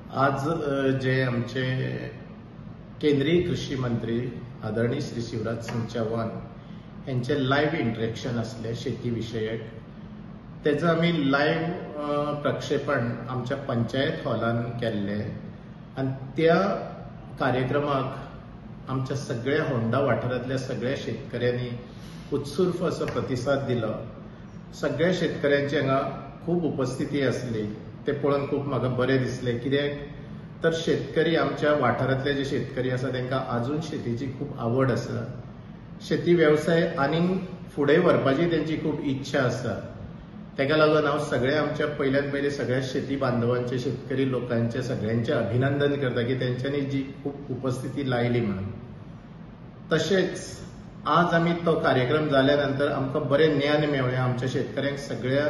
आज जे आमचे केंद्रीय कृषी मंत्री आदरणीय श्री शिवराज सिंग चौहान यांचे लायव्ह इंटरेक्शन आसले शेती विशयक, तेजो आमी लायव्ह प्रक्षेपण आमच्या पंचायत हॉलान केल्लें आनी त्या कार्यक्रमाक आमच्या सगळ्या होंडा वाठारांतल्या सगळ्या शेतकऱ्यांनी उत्स्फूर्त असो प्रतिसाद दिलो. सगळ्या शेतकऱ्यांची हांगा खूब उपस्थिती आसली, ते पळोवन खूब म्हाका बरें दिसलें. कित्याक तर शेतकरी आमच्या वाठारांतले जे शेतकरी आसा तांकां आजून शेतीची खूब आवड आसा, शेती वेवसाय आनीक फुडें व्हरपाची तेंची खूब इच्छा आसा. ताका लागून हांव सगळ्या आमच्या पयल्यान पयलीं सगळ्या शेती बांधवांचे, शेतकरी लोकांचे सगळ्यांचे अभिनंदन करता की तेंच्यांनी जी खूब उपस्थिती लायली म्हणून. तशेंच आज आमी तो कार्यक्रम जाल्या नंतर आमकां बरें ज्ञान मेळ्ळें. आमच्या शेतकऱ्यांक सगळ्या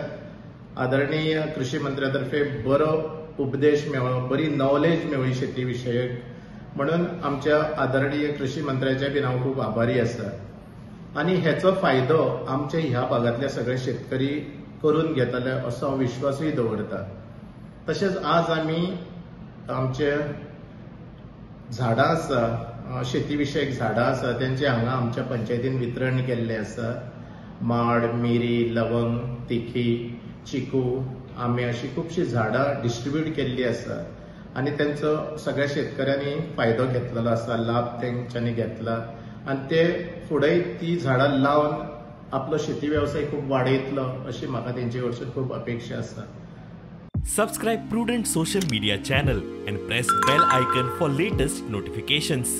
आदरणीय कृषी मंत्र्या तर्फे बरो उपदेश मेळ्ळो, बरी नॉलेज मेळ्ळी शेती विशयक, म्हणून आमच्या आदरणीय कृषी मंत्र्याचे बी हांव खूब आभारी आसा. आनी हेचो फायदो आमच्या ह्या भागांतले सगळे शेतकरी करून घेतले असो हांव विश्वासूय दवरता. तशेंच आज आमी आमचे झाडां आसा, शेती विशयक झाडां आसा तेंचे हांगा आमच्या पंचायतीन वितरण केल्लें आसा. माड, मिरी, लवंग, तिखी, चिकू, आंबे अशी खुबशीं झाडां डिस्ट्रिब्यूट केल्ली आसा आनी तेंचो सगळ्या शेतकऱ्यांनी फायदो घेतलेलो आसा, लाभ तेंच्यांनी घेतला आनी ते फुडें ती झाडां लावन आपलो शेती वेवसाय खूब वाडयतलो अशी म्हाका तेंचे कडसून खूब अपेक्षा आसा. Subscribe Prudent social media channel and press bell icon for latest notifications.